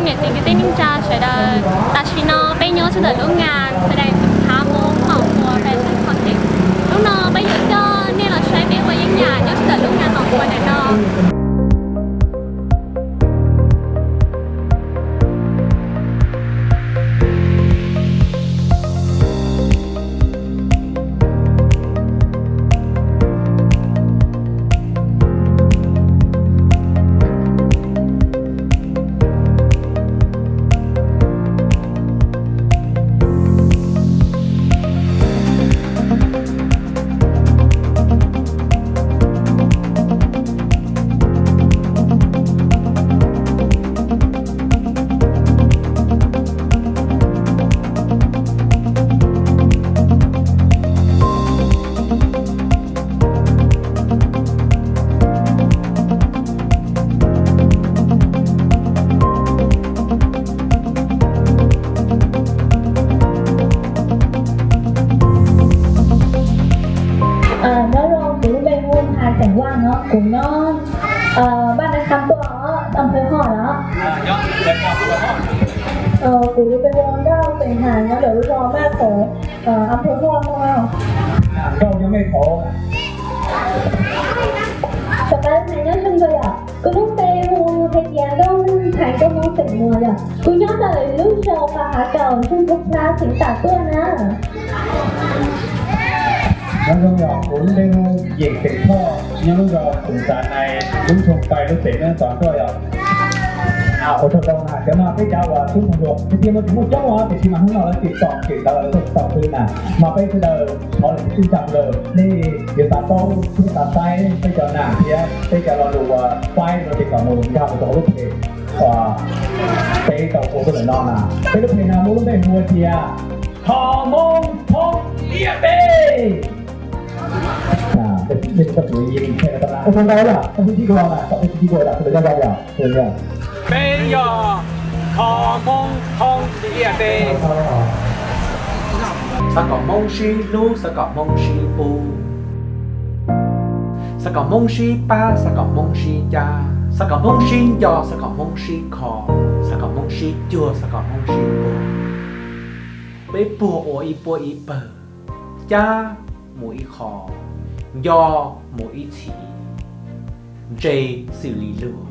Niam txiv kwv tij neej tsa sawv daws, tam sim no peb nyob tsis ntawm lub ngas Xav Dais Xeem Khav Hmoob Maum Hua Fashion Concept. Hnub no peb yuav coj nej los saib peb ua yeeb yam nyob tsis ntawm lub ngas Maum Hua ntawm no. Nyob zoo, kuv lub npe hu Nthas Xeem Vaj no, kuv nyob Vaj Naj Kham Tuam, Am Phwv Hom no. Kuv lub npe hu Nkauj Xeem Has, nyob ntawm lub zos Maj Qhov, Am Phwv Hom no. Nkauj nyob Mej Qhov. Sawv daws nyob zoo yom, kuv lub npe hu hais tias Nkauj Neej Thaiv Nkauj Hmoob xeem Muas yom, kuv nyob ntawm lub zos Pas Hav Kaum, xeev Phab Plab, xeev Tam Tuaj na. Nyob zoo yom, kuv lub npe hu Yeem Xeem Thoj, nyob lub zos Xeem Xav Nais, lub nroog Pais, lub tsev Neeb Tov Nroj yom. Ua tsaug ntau na, cov no peb cov uas tub ntsuag tiag tiag no tsis muaj coob os, tiam sis mas hnub no lawv tsim txom kev ntawd lawv tuaj tsim txom peb na, mas peb sawv daws thov leej twg tsis tau lawm nej yuav xav paub thiab xav saib peb cov nam thiab peb cov lo lus uas faib no ces kom mus nkag mus rau hauv lub page uas peb tau ua tuaj ntawm no na. Peb lub page no muaj lub npe hu tias Kho Hmoob Thoob Ntiaj Teb. Ua tsaug ntau na, koj twb tsis kho na, koj twb tsis kho na, koj twb tsis kho na. Peb yog Kho Hmoob Thoob Ntiaj Teb. Xav kom Hmoob sib hlub, xav kom Hmoob sib pub, xav kom Hmoob sib pab, xav kom Hmoob sib cab, xav kom Hmoob sib nco, xav kom Hmoob sib kho, xav kom Hmoob sib cuag, xav kom Hmoob sib puag. Peb puag ua ib puab ib pawg, cab mus ib qho, nco mus ib txhis, ntse xws li luag.